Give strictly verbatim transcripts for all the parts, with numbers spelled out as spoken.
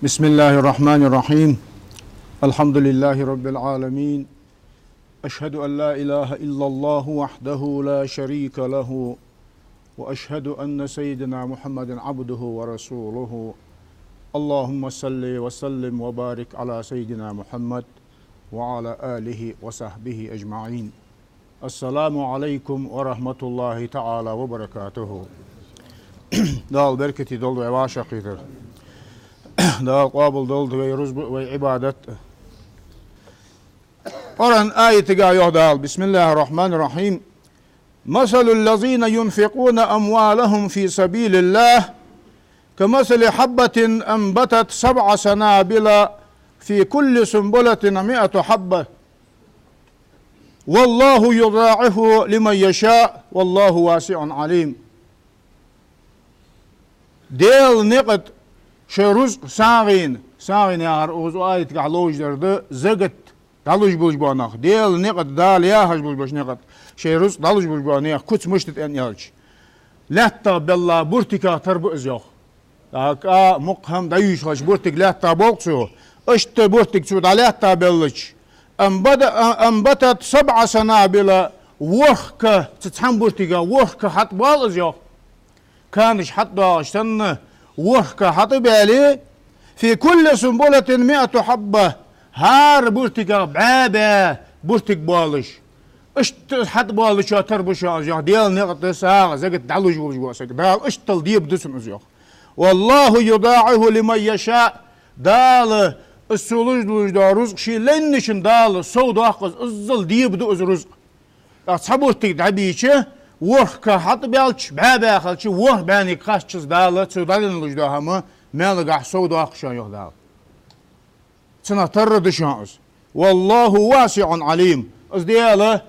بسم الله الرحمن الرحيم. الحمد لله رب العالمين. أشهد أن لا إله إلا الله وحده لا شريك له، وأشهد أن سيدنا محمدا عبده ورسوله. اللهم صل وسلم وبارك على سيدنا محمد وعلى آله وصحبه أجمعين. السلام عليكم ورحمة الله تعالى وبركاته. Дала беркате долда вай вӀашагӀкхетар. Дала къоабал долда вай рузба, вай Ӏибадат. Къуръан аятага йоах Дала: بسم الله الرحمن الرحيم. مثل الذين ينفقون أموالهم في سبيل الله كمثل حبة أنبتت سبع سنابل في كل سنبلة مائة حبة والله يضاعف لمن يشاء والله واسع عليم. Даьла наькъа тӀа шоай рузкъа сагӀийна, сагӀийна яхар укхаза аятагахь ловш дар да, закат дӀалуш болаш бола нах, Даьла наькъа тӀа, Дала яхаш болаш болча наькъа тӀа шоай рузкъа дӀалуш болаш бола наьха куц мишта да аьнна аьлча, лаьттах белла буртигах тара ба из, йоах. ТӀаккха мукъа хӀама дӀаювш хилча, буртиг лаьттах болх цо, иштта буртиг цо дӀалаьттах беллача, أنبت-، أنبتت سبع سنابل, ворхӀ ка, цу цхьан буртигах ворхӀ ка хьатӀабоал из, йоах. Канаш хьатӀадоагӀаш санна, ворхӀ ка хьатӀабаьле, في كل سنبلة مائة حبة, хӀара буртигах бӀаь бӀаь буртиг боалаш. Иштта хьатӀабоалачоа тара ба шоана из, йоах, Даьла наькъа тӀа сагӀа, закат дӀалуш волаш вола саг. Дала иштта дебаргда цунна из, йоах. والله يضاعف لمن يشاء. Дала, из цо луш долаш дола рузкъа ший лайначунна Дала сов доаккх из, иззал дебаргда из рузкъа. ТӀаккха цхьа буртиг дӀабийча, ворхӀ ка хьатӀабаьлча, бӀаь бӀаь хилча, ворхӀ бӀаьнга кхаччалца Дала цо дӀаденна луш дола хӀама маьлагахьа сов доаккх шоана, йоах Дала. Цунах тара да шоана из. والله واسع عليم. Из Даьла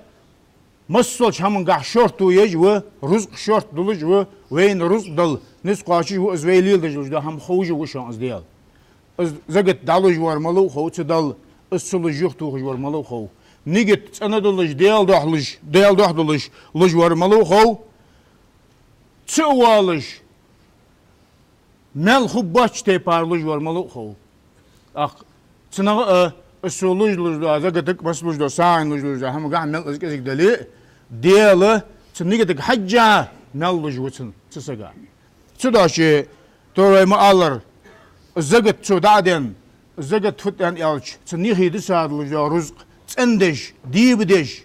массайолча хӀамангахьа шортта еш ва, рузкъа шортта долаш ва, вайна рузкъа дала низ кхоачаш ва, из вай леладеш долаш дола хӀама ховш ва шоана из Даьла. Из закат дӀалуш вар малав хов цу Далла, из ца луш юхатохаш вар малав хов. Нигат цӀена долаш, Даьла духьа луш, Даьла духьа долаш луш вар малав хов. Ца а воалаш, маьл хургбоацача тайпара луш вар малав хов. ТӀаккха цунах а, из цо луш долаш дола закат а, масса луш дола, сагӀийна луш долаш дола хӀамагахьа маьл из кӀезига дале а, Даьла цу нигатага хьежжа маьл луш ва цунна, цу сага. Цудухьа, тора вай ма аллара, закат цо дӀа а денна, закат фуд аьнна аьлча, цунна юхедиса долаш дола рузкъа цӀендеш, дебадеш,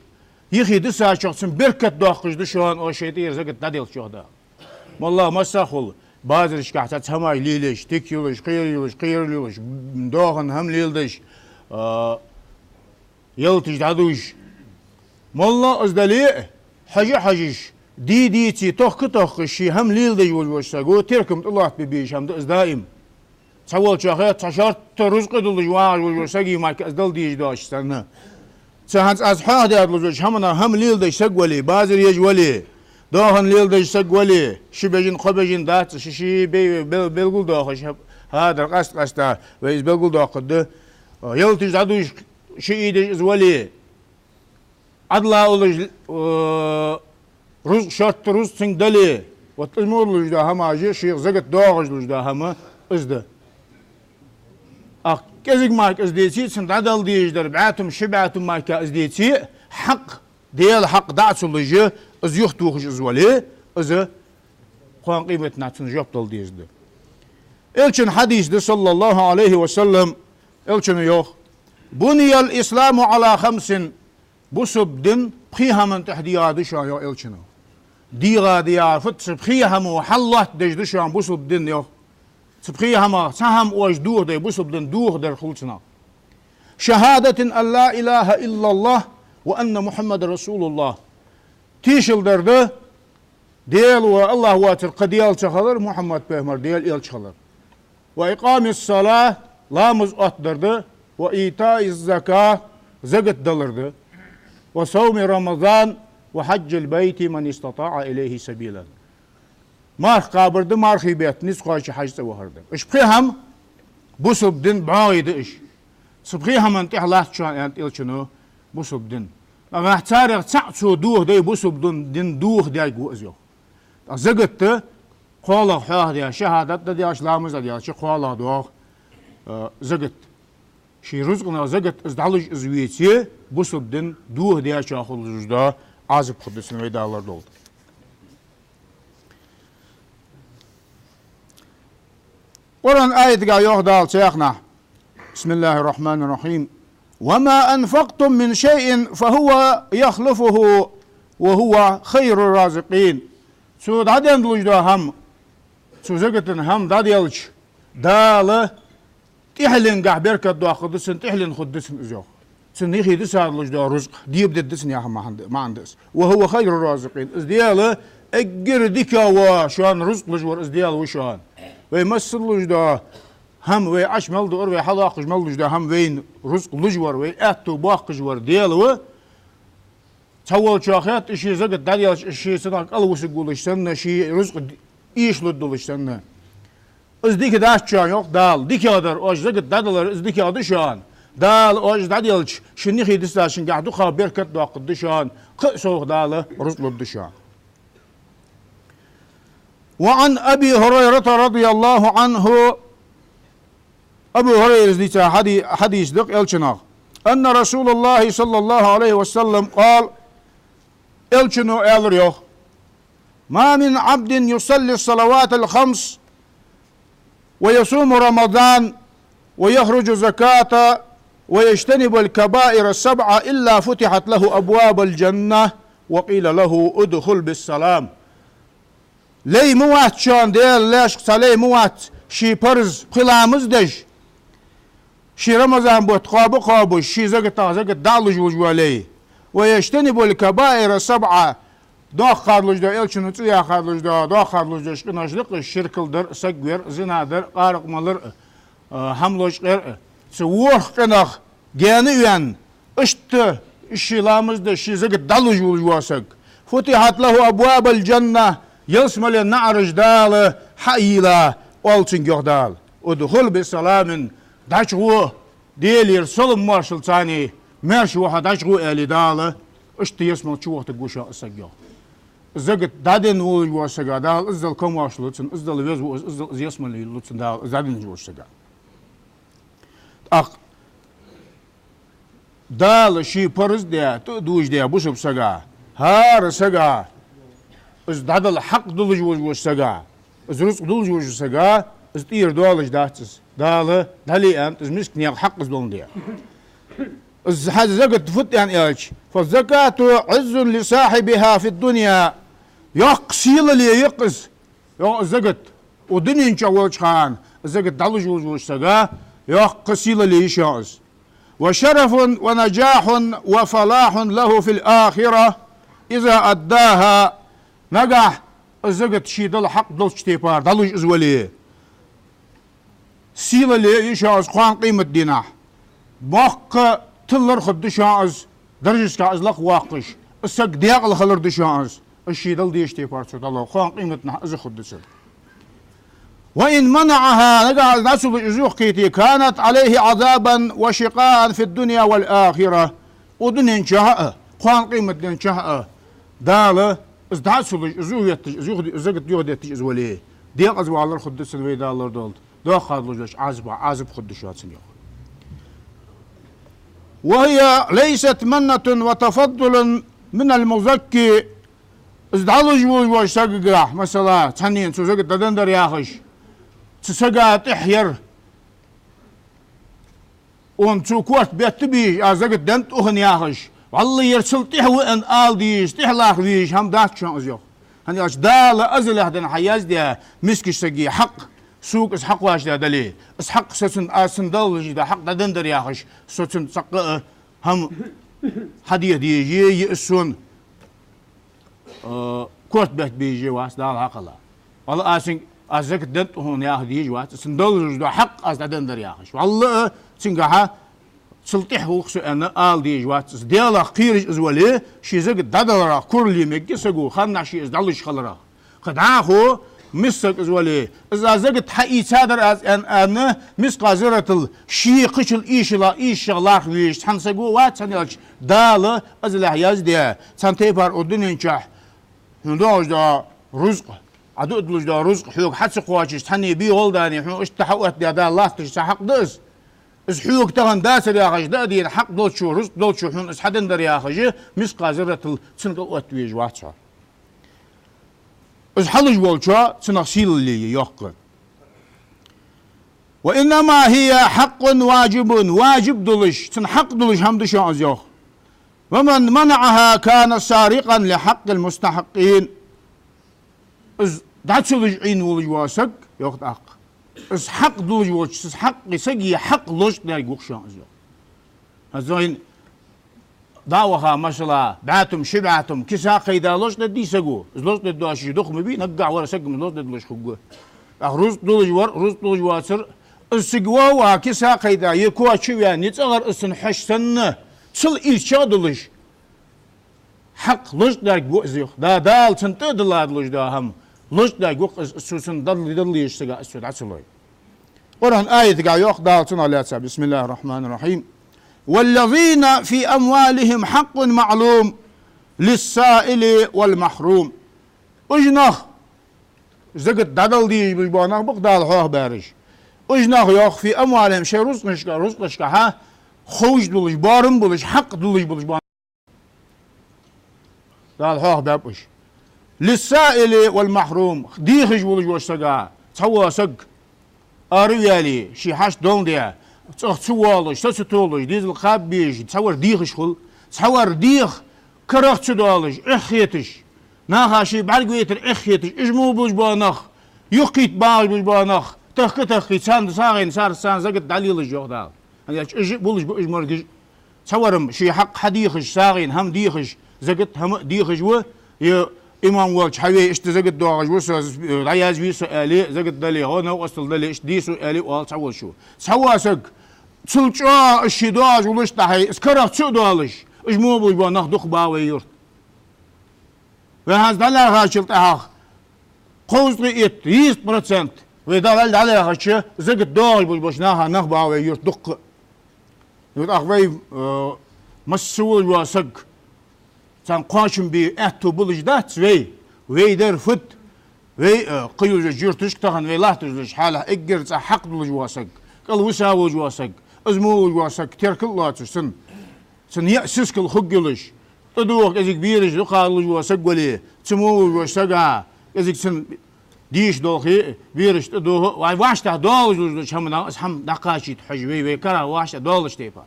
юхедисачох цунна беркат доаккхаш да шоана, оаш шоай тӀера закат дӀаделча, йоах Дала. МоллагӀа масса а хул, базарашкахь цхьацца хӀамаш лелаеш, тика йолаш, кхера йолаш, кхерал йолаш, доахан хӀама леладеш, а, ялаташ дӀадувш. МоллагӀа из дале а, хьажа а хьажаш, де а деце, тохка а тохкаш, ший хӀама леладеш волаш вола саг, теркам тӀалоаттабе безаш хӀама да из даим. Цхьаволчох хет, цхьа шортта рузкъа долаш вагӀаш волаш вола сага мара из дала дезаш доацаш санна. Цу хӀанз аз хьоахадаь долаш долча хӀаманах хӀама леладеш саг вале, базар еш вале, доахан леладеш саг вале, ши бежан, кхо бежан дац, ши-ши бе-, бел-, белгалдоахаш, хӀа-, хӀадар къаст-къаста вай из белгалдоаккхаргда. Ялаташ дӀадувш, ши ийдеш из вале, Ӏадала уллаш, э, рузкъа, шортта рузкъа цунга дале, вот из мо луш дола хӀама а, шийх закат доагӀаш луш дола хӀама из да. ТӀаккха кӀезига мара из деце а, цунна дӀадала дезаш дар бӀаь тума, ши бӀаь тума мара из деце а, хьакъ, Даьла хьакъ дӀа а ца луш, из юхатохаш из вале, из кхоана къематдийнахьа цунна жоп дала дезаш да. Элчан хьадис да, صلى الله عليه وسلم, Элчано йоах: بني الإسلام على خمس. Бусалба дин пхе хӀаман тӀехьа дегӀа да шоана, йоах Элчано. ДегӀа да яхар фуд, цу пхе хӀамо хьаллоаттадеш да шоана бусалба дин, йоах. Цу пхе хӀамах цхьа хӀама оаш дохаде, бусалба дин дохадар хул цунах. شهادة أن لا إله إلا الله وأن محمدا رسول الله. Тешал дар да, Даьла ва АллахӀ воацар кхы Даьла ца хилар, Мухьаммад пайхамар Даьла элча хилар. وإقام الصلاة, ламаз оттадар да, وإيتاء الزكاة, закат далар да, وصوم رمضان، وحج البيت من استطاع إليه سبيلا. Марха кхабар да, мархий бетта низ кхоачаш хьажцӀа вахар да. Уж пхи хӀама бусалба дина бӀоагӀий да уж. Цу пхи хӀаман тӀехьа латт шоана, аьннад Элчано, бусалба дин. Нагахь царех цаӀ цо дохаде, бусалба дин дохадаьрг ва из, йоах. ТӀаккха закат да, кхоалагӀа хьоахадаь, шахӀадат дӀаделча, ламаз дӀаделча, кхоалагӀа доагӀа. Э, закат. Ший рузкъанах закат из дӀалуш из веце, бусалба дин дохадаьчоа хулаш да, Ӏазап хургда цунна, вай Дала лорадолда. Къуръан аятагахь йоах Дала цхьаннахьа: بسم الله الرحمن الرحيم. وما أنفقتم من شيء فهو يخلفه وهو خير الرازقين. Цо дӀаденна долаш дола хӀама, цо закатан хӀама дӀаделча, Дала тӀехьленгахь беркат доаккхаргда цунна, тӀехьленна хургда цунна из, йоах. Цунна юхе дисса долаш дола рузкъа дебадергда цунна яха маӀан да, маӀан да из. وهو خير الرازقين. Из Даьла эггара дика вола шоана рузкъа луш вар из Даьла ва шоана. Вай масса луш дола хӀама, вай Ӏаш мел дуар, вай хьалоаккхаш мел луш дола хӀама, вайна рузкъа луш вар, вай аьттув боаккхаш вар Даьла ва. Цхьаволчоа хет, из ше закат дӀаделча, из ше цунах кӀалвусаргволаш санна, ший рузкъа д-, эшалургдолаш санна. Из дика дац шоана, йоах Дала. ДикагӀа дар оаш закат дӀадалар, из дикагӀа да шоана. Дала оаш из дӀаделча, шун юхе диссачунгахь дукха беркат доаккхаргда шоана, кхы а совгӀа Дала рузкъа лургда шоана. وعن أبي هريرة رضي الله عنه. Абу Хурайрас дийца хьади-, хьадис да-кх Элчанах. أن رسول الله صلى الله عليه وسلم قال. Элчано аьлар, йоах: ما من عبد يصلي الصلوات الخمس ويصوم رمضان ويخرج الزكاة ويجتنب الكبائر السبع إلا فتحت له أبواب الجنة وقيل له ادخل بالسلام. Лай ма вац шоана, Даьла лаьшка цхьа лай ма вац, ший парз пхи ламаз деш, ший Рамазан бутт кхоаба а кхоабаш, ший закатах закат дӀа а луш волаш вола лай. ويجتنب الكبائر السبع. Доккха долаш дола, Элчано цӀи яьккха долаш дола, доккха долаш дола къинош да-кх уж: ширк дар а, саг вар а, зина дар а, къаракъ малар а, а, хӀама лочкъаяр а. Цу ворхӀ къинах гаьна а ваьнна, иштта ший ламаз деш, ший закат дӀалуш волаш вола саг. فتحت له أبواب الجنة. Ялсмален наӀараш Дала хьайийлла, оал цунга, йоах Дала: ادخل بسلام. ДӀачугӀо, Даьлагара салам-моаршал цани, маьрша ва хьо, дӀачугӀо, аьле Дала, иштта ялсмала чу вахийтаргва шоана из саг, йоах. Закат дӀаденна волаш вола сага Дала иззал камоаршал лу цунна, иззал веза ва из, иззал из ялсмале йиллалу цунна Дала, из дӀаденна волаш вола сага. ТӀаккха Дала ший парз даь, тӀа а дужадаь бусалба сага, хӀара сага, из дӀадала хьакъ долаш волаш вола сага, из рузкъа долаш волаш вола сага, из тӀера доалаш дац из. Дала дӀале аьннад, из мискача наьха хьакъ из доландаь. Из хьа закат фуд аьнна аьлча: فالزكاة عز لصاحبها في الدنيا. Йоккха сийлале я-кх из. Йоах, из закат, укх дунен чу волча хана из закат дӀалуш волаш волча сага йоккха сийлале я шоана из. وشرف ونجاح وفلاح له في الآخرة إذا أداها. Нагахь из закат ший дала хьакъ долча тайпара дӀалуш из вале, сийлале я шоана из кхоана къематдийнахь. Боккха тилар хургда шоана из, даржашкахь из лакхвоаккхаш, из саг декъала хилар да шоана из, из ший дала дезача тайпара цо дӀало, кхоана къематдийнахь из хургда цунна. وإن منعها, нагахь из дӀа ца луш из юхакхийтте, كانت عليه عذابا وشقاء في الدنيا والآخرة. Укх дунен чу а, кхоана къематден чу а Дала из дӀа а ца луш, из юхаветташ, из юха-, из закат юхадетташ из вале, декъаза валар хургда цунна, вай Дала лорадолда, доккха долаш долча Ӏазапах Ӏазап хургда шоана цунна, йоах. وهي ليست منة وتفضل من المزكي. Из дӀалуш волаш волча сагагахь, масала, цхьаннена цо закат дӀаденна дар яхаш, цу сага тӀехьа яр, он цо корта бетта бийша, аз закат денна тӀа ухана яхаш, валлахӀи, ер цул тӀехьа ва аьнна ала дезаш, тӀехьа лархӀа везаш хӀама дац шоана из, йоах. ХӀана аьлча Дала азалехь денз хьаяздаь мискача сага хьакъ, сога из хьакхоачадаь дале, из хьакъ со цунна, аз цунна даллалаш да хьакъ дӀаденна дар яхаш, со цунна цхьаккха а хӀама хьаде дезаш я из сона, э, корта бетта безаш вац Дала хьакъала. ВаллахӀи, аз цунга, аз закат денна тӀа ухана яха дезаш вац, цунна даллалаш да хьакъ аз дӀаденна дар яхаш. ВаллахӀи, цунгахьа цул тӀехьа ва-кх со аьнна ала дезаш вац из. Даьлах кхераш из вале, ший закат дӀадаларах курале мегаргья саго, ханнахьа ше из дӀалуш хиларах. Кхы дӀахо миска саг из вале, из аз закат хьаийцадар аз аьнна, аьнна, мискъала зарратал ше кхычул эшала, эшачох лархӀа везаш цхьан саго вац, хӀана аьлча Дала азалехь яздаь, цхьан тайпара укх дунен чу хьона долаш дола рузкъа, Ӏа дуа долаш дола рузкъа хьога хьа ца кхоачаш, цхьанне бе гӀолла дале, хьона иштта хьаоттадаь Дала латташ цхьа хьакъ да из. Из хьога тахан дацар яхаш, даа дийна хьакъ долчо, рузкъа долчо хьона из хьаденнадар яхаш, мискъал зарратал цунга оттавеш вац хьо. Из хьалуш волчо цунах сийлалле я йоккха. وإنما هي حق واجب, важиб долаш, цунна хьакъ долаш хӀама да шоана из, йоах. ومن منعها كان سارقا لحق المستحقين. Из дӀа ца луш Ӏийна волаш вола саг, йоах тӀаккха, из хьакъ долаш волча, из хьакъ, сага хьакъ лочкъадаьрг ва-кх шоана из, йоах. ХӀанз вайна дӀа а ваха, масала, бӀаь тума, ши бӀаь тума киса кхайда лочкъадергдий саго? Из лочкъадергдоацаш дукха ма бий, наггахьа вар саг-м из лочкъадергдолаш хургва. ТӀаккха рузкъа долаш вар, рузкъа долаш воацар, из саг ваха а ваха, киса кхайда, е коа чу ваьнна, е цӀагӀара из цунна хьош санна, цул ийрчагӀа долаш, хьакъ лочкъадаьрг ва из, йоах. Да, Дала цунна тӀа а дилла долаш дола хӀама лочкъадаьрг ва-кх из, из цо цунна дал-, далла езаш сага из цо дӀа ца лой. Къуръан аятагахь йоах Дала цунах лаьца: بسم الله الرحمن الرحيم. والذين في أموالهم حق معلوم للسائل والمحروم. Уж нах, закат дӀадала дезаш болаш бола нах ба-кх Дала хьоахабаьраш. Уж нах, йоах, في أموالهم, шоай рузкъашка-, рузкъашкахьа ховш долаш, боарам болаш, хьакъ долаш болаш бола Дала хьоахабаьб уж. للسائل والمحروم, дехаш волаш волча сага. Цхьавола саг ара а ваьле, ший хьашт доландаь, цӀагӀа ца воалаш, са ца толаш, дезал кхаба безаш, цхьавар дехаш хул. Цхьавар дех, карах ца доалаш, эхь хеташ, наха ший бӀаргавайтар эхь хеташ, уж мо болаш бола нах, юхакхийтта багӀаш болаш бола нах, тахка-тахка царна сагӀийна, цар-, царна закат дӀалелаш, йоах Дала. ХӀана аьлча уж а болаш ба, уж моргаш а. Цхьавар-м ший хьакъ хьадехаш, сагӀийна хӀама дехаш, закат хӀама а дехаш ва, е имам волча хьаве, иштта закат доагӀаш ва со, дӀаязве со аьле, закат дале, гӀо-новкъостал дале, иштта де со аьле оал цхьаволчо. Цхьавола саг, цул чӀоагӀа уж ший доагӀаш улаш тӀехьа, из карах ца а доалаш, уж мо болаш бола нах дукха ба вай юрта. Вай хӀанз дӀалаьрхӀачул тӀехьагӀа кхузткъеи итт, ийс процент вай дӀа-, дӀалаьрхӀача, закат доагӀаш болаш болча наха нах ба вай юрта дуккха а. ТӀаккха вай, э, масса волаш вола саг, царна кхоачам бе аьттув болаш дац вай. Вай дар фуд, вай, э, кхы йолча юрташка тахан вай латташ долча хьалах эггара цӀа хьакъ долаш вола саг, кӀал виса волаш вола саг, из мо волаш вола саг, теркал а лоацаш, цун, цун яа сискал хургйолаш, тӀадувха кӀезига бераш дукха луш вола саг вале, цу мо волаш волча сага кӀезига цун дийша долхе, бераш тӀадувха, вай вӀаштӀехьа доалаш луш долча хӀаманах из хӀама дӀакхачийта хьожаш вай, вай карах вӀаштӀехьа доалача тайпара.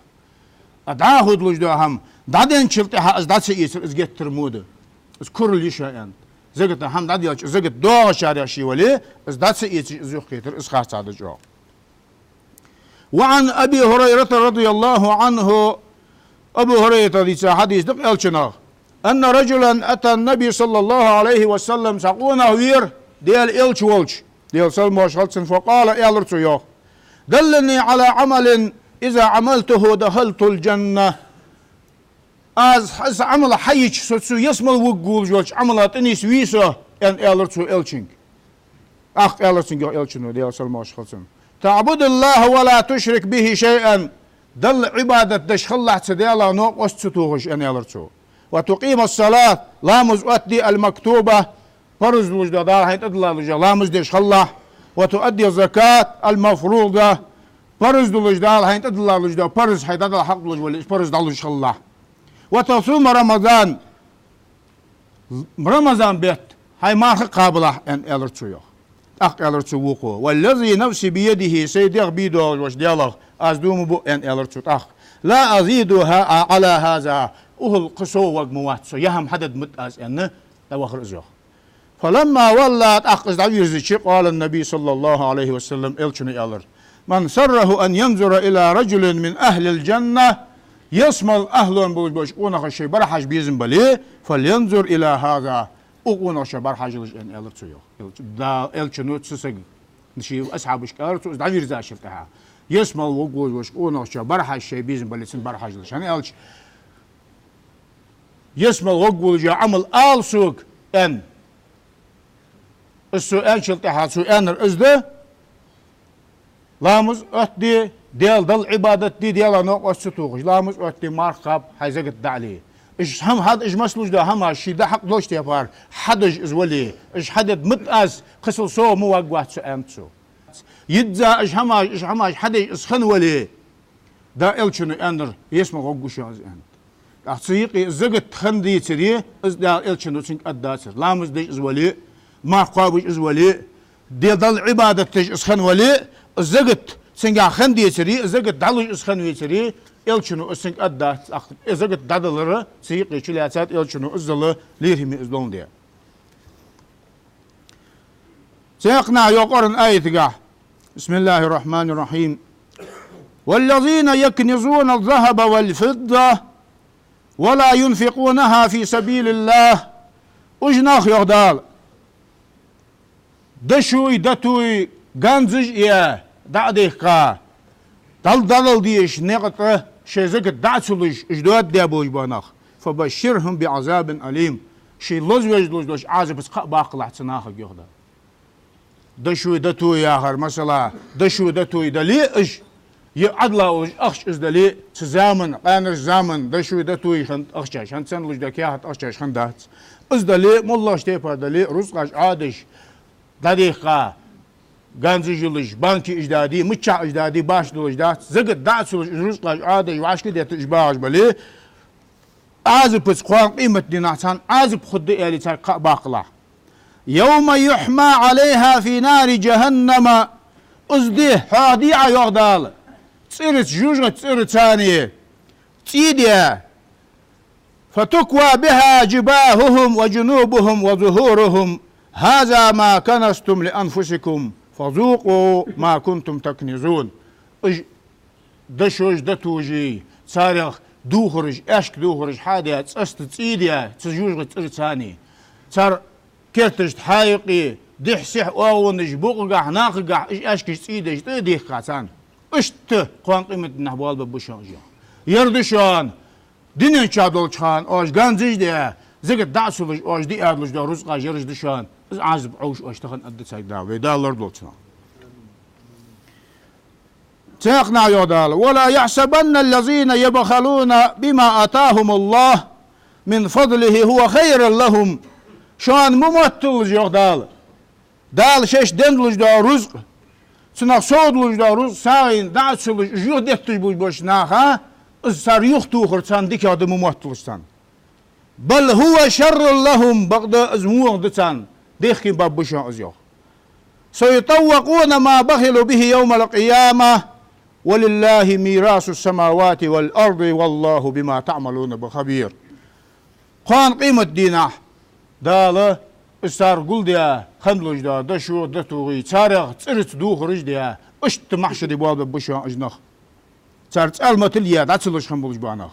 А дӀахо долаш дола хӀама дӀаденначул тӀехьа из дӀа ца эцар, из геттара во да. Из курал я шоана. Заката хӀама дӀаделча, закат доагӀачарех ше вале, из дӀа ца эцаш, из юхакхетар, из харцахьа да чӀоагӀа. وعن أبي هريرة رضي الله عنه, Абу ХӀурайрата дийца хьадис да-кх Элчанах: أن رجلا أتى النبي صلى الله عليه وسلم, цхьа къонах вера Даьла Элча волча, Даьла салам-моаршал хилда цунна, فقال, аьлар цо, йоах: دلني على عمل إذا عملته دخلت الجنة. Аз, аз Ӏамал хьайича, со цу ялсмала вугаргволаш волча Ӏамала тӀа нийсвий со, аьнна, аьлар цо Элчанга. ТӀаккха аьлар цунга, йоах, Элчано, Даьла салам-моаршал хилда цунна: تعبد الله ولا تشرك به شيئا. Далла Ӏибадат деш хилалахь, цу Даьлах новкъост ца тохаш, аьнна, аьлар цо. وتقيم الصلاة, ламаз оттаде, المكتوبة, парз долаш дола, Дала хьайна тӀадилла долаш дола ламаз деш хилалахь. وتؤدي الزكاة المفروضة, парз долаш, Дала хьайна тӀадилла долаш дола парз, хьай дӀадала хьакъ долаш вале, парз дӀалуш хилалахь. وتصوم رمضان, Рамазан бетта хьай марха кхабалахь, аьнна, аьлар цо, йоах. ТӀаккха аьлар цо вокхо: والذي نفسي بيده, сай дегӀ бе доагӀаш волча Даьлах аз дув ма буъ, аьнна, аьлар цо тӀаккха. لا أزيد على هذا, укхул кхы сов варг ма вац со, яа хӀама хьадергда ма да аз, аьнна, дӀавахар из, йоах. فلما ولى, тӀаккха из дӀавийрзача, قال النبي صلى الله عليه وسلم, Элчано аьлар: من سره أن ينظر إلى رجل من أهل الجنة, ялсмален ахӀлон болаш болча къонахашта шоай бӀарахьажа безам бале, فلينظر إلى هذا, укх къонахчоа бӀарахьажалаш, аьнна, аьлар цо, йоах. Элча-, да, Элчано цу сага, ший асхьабашка аьлар цо, из дӀавийрзачул тӀехьа: ялсмален вугаргволаш волча къонахчоа бӀарахьажа шоай безам бале, цунна бӀарахьажалаш. ХӀана аьлча, ялсмален вугаргволаш йола Ӏамал ала сога, аьнна. Из цо аьнначул тӀехьа цо аьннар из да: ламаз оттаде, Даьла, Далла Ӏибадат де, Даьлах новкъост ца тохаш, ламаз оттаде, марха кхаба, хьай закат дӀале. Уж хӀама хьад, уж маслуш да хӀамаш ший да хьакъ долча тайпара хьадеш из вале, уж хьадед мат аз, кхысал со ма вагвац цо, аьннад цо. Йизза уж хӀамаш, уж хӀамаш хьадеш из хинна вале, да элчано аьннар, есма гӀоргва шоана из, аьннад. ТӀаккха цу юкъе из закат хинна децаре, из Дала элчано цунга аргдацар. Ламаз деш из вале, марха кхоабаш из вале, Де Далла Ӏибадат деш из хинна вале, закат цунгахь хинна децаре, закат дӀалуш из хинна вецаре, элчано из цунга аргдац, тӀаккха из закат дӀадалар цу юкъе чулаьцад, элчано иззал лерхӀаме из доландаь. Цхьаькханахьа йоах Къуръан аятагахь: بسم الله الرحمن الرحيم. والذين يكنزون الذهب والفضة ولا ينفقونها في سبيل الله. Уж нах, йоах Дала, дошуи, дотуи, ганзаши а дӀа а дехка, Далла дӀадала дезача наькъа тӀа шоай закат дӀа а ца луш, уж доадаь болаш бола нах. فبشرهم بعذاب أليم. Ше лозавеш долаш долча Ӏазапаца кхаъ баккхалахь цу нахага, йоах Дала. Дошуи, дотуи яхар, масала, дошуи, дотуи дале а уж, е Ӏадала луш ахча из дале а, цу заман, къаьнарча заман дошуи, дотуи хиннад ахчаш, хӀанз санна луш да каьхат ахчаш хиннадац. Из дале а, моллагӀча тайпара дале а, рузкъаш Ӏодеш, дӀадехка, ганзаш йолаш, банке уж даде, миччахьа уж даде, башха долаш дац, закат дӀа а ца луш, уж рузкъаш Ӏодеш, вӀашкадетта уж багӀаш бале, Ӏазапаца кхоана къематдийнахьа царна Ӏазап хургда, аьле, царга кхаъ баккхалахь. يوم يحمى عليها في نار جهنم. Из ди, хьоахаде Ӏа, йоах Дала, цӀераца, жожагӀатен цӀераца царна цӀий даь. فتكوى بها جباههم وجنوبهم وظهورهم. هذا ما كنزتم لأنفسكم فذوقوا ما كنتم تكنزون. Уж дошои, дотои, царех духараш, аьшка духараш хьадаь, цӀаста цӀий даь, цу жожагӀатен цӀераца царна. Цар керташта хьаюкъе, дехьа-сехьа оагӀонаш, букъагахь, накхагахь, уж аьшкаш цӀий деш тӀа а дехка царна. Иштта кхоана къематдийнахьа болабергба шоана уж. Ер да шоана дунен чу долча хана оаш ганзаш а даь, закат дӀа а ца луш, оаш диа долаш дола рузкъаш ераш да шоана, из Ӏазап Ӏовш оаш тахан аргда царга Дала, вай Дала лорадолда цунах. Цхьаькханахьа йоах Дала: ولا يحسبن الذين يبخلون بما آتاهم الله من فضله هو خيرا لهم. Шоана ма мотталаш, йоах Дала, Дала шоашта денна долаш дола рузкъа, цунах совдалаш дола рузкъа сагӀийна дӀа а ца луш, уж юхадетташ болаш болча наха, из цар юхатохар царна дикагӀа да ма мотталаш царна. بل هو شر لهم, бакъда из вогӀа да царна, дехке баргба шоана из, йоах. سيطوقون ما بخلوا به يوم القيامة ولله ميراث السماوات والأرض والله بما تعملون خبير. Кхоана къематдийнахьа Дала из цар гулдаь хинна долаш дола дошо, дотои, царех цӀераца духараш а даь, иштта махьшаре болабергба шоана уж нах. Цар цӀалматал е дӀа ца луш хинна болаш бола нах.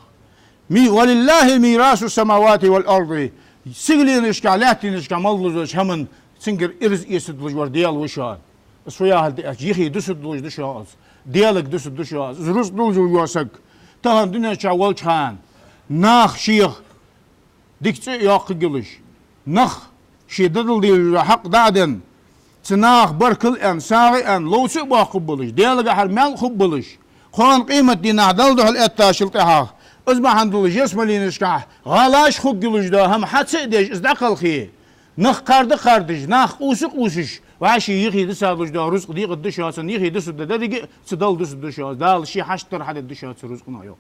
Ми-, ولله ميراث السماوات والأرض. Сигаленашкахь, лаьттанашкахь мел лазаш хӀаман цунгара ираз эцаргдолаш вар Даьла ва шоана. Из фу яхилга да аьлча, юхе дусаргдолаш да шоана из. Даьлага дусаргда шоана из. Из рузкъа долаш вола саг тахан дунен чу волча хана нах шийх дика цӀи а йоаккхаргйолаш, нах ший дӀадала дезаш дола хьакъ дӀа а денна, цу наха баркал аьнна, сагӀа аьнна, ловца а боаккхаргболаш, Даьлагахьара маьл хургболаш, кхоана къематдийнахьа Далла духьал эттачул тӀехьагӀа, из бахьан долаш ялсмаленашкахь гӀалаш хургйолаш дола хӀама хьа ца а деш, из дӀакхалхе, нах кхарда а кхардаш, нах къувса а къувсаш, вӀаший юхе дусаргдолаш дола рузкъа декъаргда шоана, цунна юхе дусаргда деррига а цу Далла дусаргда шоана, Дала ший хьаштара хьадергда шоана цу рузкъанах, йоах.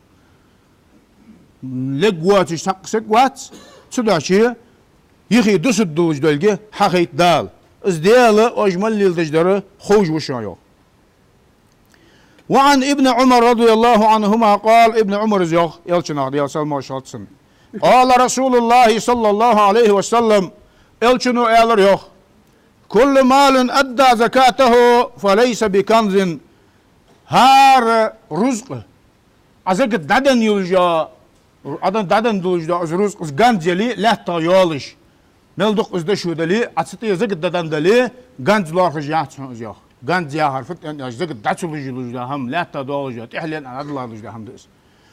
Лерг воацаш цхьаккха саг вац, цудухьа юхе дусаргдолаш долга хьахайт Дала. Из Даьла оаш мел леладеш дар ховш ва шоана, йоах. وعن ابن عمر رضي الله عنهما قال, Ибн Ӏумара йоах, элчанах, Даьла салам-моаршал хилда цунна: قال رسول الله صلى الله عليه وسلم, элчано аьлар, йоах: كل مال أدى زكاته فليس بكنز. ХӀара рузкъа, Ӏа закат дӀаденна йолаш йола, Ӏа дӀа-, дӀаденна долаш дола из рузкъа, из ганз яле а, лаьттах йолаш, мел дукха из дошо дале а, Ӏа цу тӀа закат дӀаденна дале а, ганз лоархӀаш яц хьона из, йоах. Ганз яхар фуд аьнна аьлча, закат дӀа ца луш йолаш дола хӀама, лаьттах доагӀаш дола, тӀехьленна аьнна дӀадала долаш дола хӀама да из.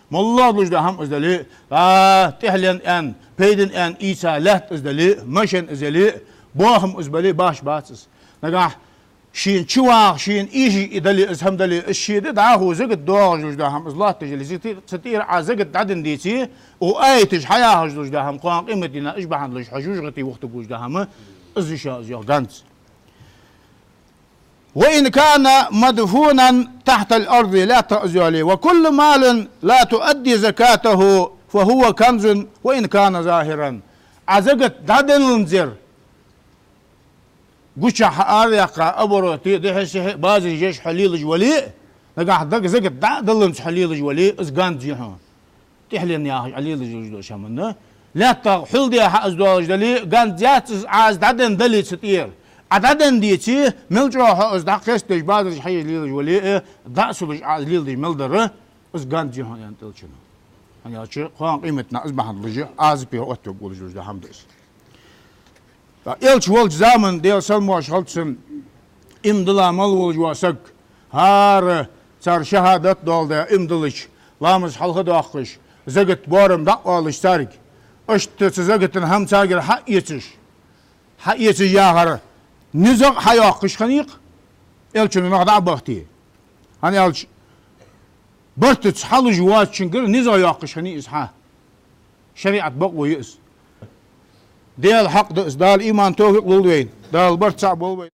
МоллагӀа долаш дола хӀама из дале а, а, тӀехьленна аьнна, пайдана аьнна ийца лаьтта из дале а, машен из яле а, боахам из бале а, башха бац из. Нагахь Шийна чу вагӀа, шийна эшаш из дале, из хӀама дале, из ше да, дӀахо закат доагӀаш долаш дола хӀама, из лоатташ дале, цу тӀе-, цу тӀера Ӏа закат дӀаденна деце, укх аяташа хьаяхаш долаш дола хӀама, кхоана къематдийнахьа уж бахьан долаш хьо жожагӀате вахийтаргволаш дола хӀама, из я шоана из, йоах, ганз. وإن كان مدفونا تحت الأرض, лаьттах из йоале, وكل مال لا تؤدي زكاته فهو كنز وإن كان ظاهرا. Ӏа закат дӀаденналанзар гучахьа арадаьккха, обороте, дехьа-сехьа базар еш хьо лелаш вале а, нагахьа дага закат дӀа а даллалца хьо лелаш вале а, из ганз я хьона. ТӀехьленна яхаш Ӏа лелаш долаш дола хӀама. Лаьттах хьулдехьа из долаш дале, ганз яц из, Ӏа из дӀаденна дале цу тӀера. Ӏа дӀаденна деце, мел чӀоагӀа хьо из дӀакхестадеш базар чу хьаеш лелаш вале а, дӀа а сулаш Ӏа из леладеш мел дар, из ганз я хьона, аьннад Элчано. ХӀана аьлча кхоана къематдийнахьа из бахьан долаш Ӏазапе оттавергволаш дола хӀама да из. Элча волча заман, Даьла салам-моаршал хилда цунна, иман дилла мел волаш вола саг, хӀара цар шахӀадат доаладаь иман диллача, ламаз хьалха доаккхаш, закат боарам дӀа а оалаш царга, иштта цу заката хӀама царгара хьаэцаш, хьаэцаш яхар низагӀа хьайоаккхаш хиннай-кх, Элчано нах дӀа а бахийте. ХӀана аьлча бартаца хьалуш воацачунгара низагӀа йоаккхаш хиннай из хьа. ШариӀата бакъо я из. Даьла хьакъ да из. Дала иман, товфикъ лолда вайна. Дала барт цхьа болба вай.